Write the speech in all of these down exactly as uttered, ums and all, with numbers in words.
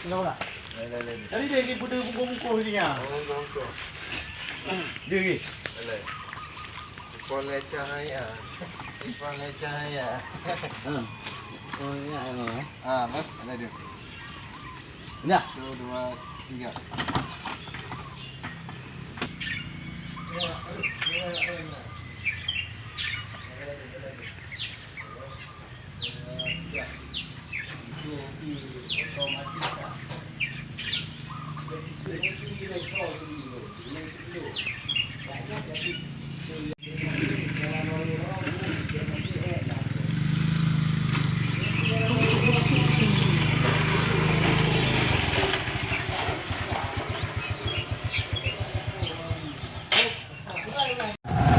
Enggak, enggak. Lai, lai, lai. Jadi dia pergi bungkus-bungkus ni, ya. Oh, bungkus. Dia pergi. Lai. Ipon lai cahaya. Ipon lai cahaya. Hmm. Oh, ya, ya, ya. Ah, bah, ada dia. Ya. Satu, dua, tiga.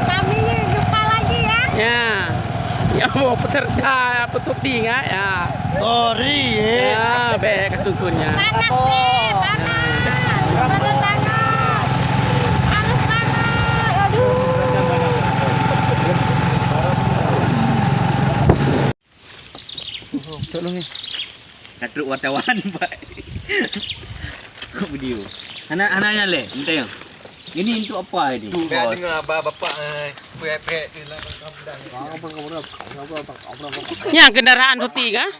Kami jumpa lagi, ya. Ya. Ya, mau peserta apa, syuting, ya. Ya. Sorry, eh. Ya, baik, ketuntutnya. Panas, eh, panas. Panas sangat. Panas sangat. Aduh. Tolong ni. Ka trok wartawan, Pak. Kok video. Hana, hana nyan leh, minta yang. Ini untuk apa ini? Biar dengar abah bapak, eh, pek-pek di dalam kampung. Nyang kendaraan syuting, ah?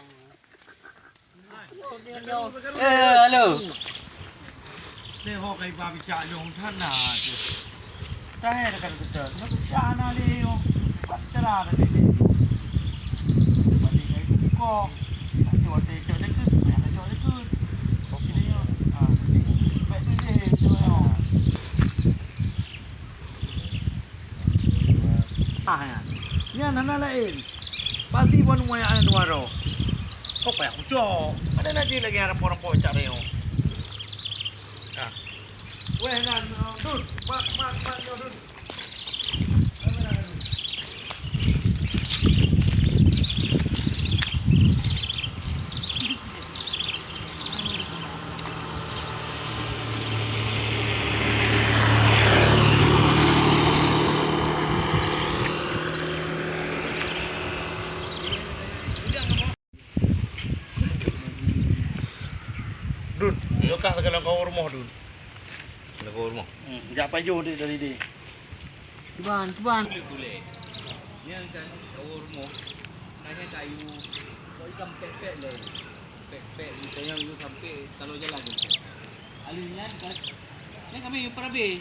Eh, halo. Lé ho kai ba bicak jong sana tu. Tahe dekat kita. Nak bicak na lé ho. Patera tadi ni. Balik kai ko. Tak ada waktu cok dekat. Tak ada cok dekat. Okey ni. Ha. Baik tu je tu. Ah, ya. Nyan hana laén. Pasti ban wayang dua roh. Kok payah ucok? Ada lagi lagi rapo-rapo cak reo. Ah. Weh nan, Dun, mat mat mat yo Dun. Dun, yo kah lagèe lam kawan rumoh, Dun. Lam kawan rumoh. Hmm, jak pajoh deh dari deh. Kiban, kiban. Boleh, boleh. Ni kan kawan rumoh. Tanya kayu. Kau ikan pek-pek leh. Pek-pek, misalnya lu sampai kalau jalan tu. Alun nyan kan. Ni kami para be.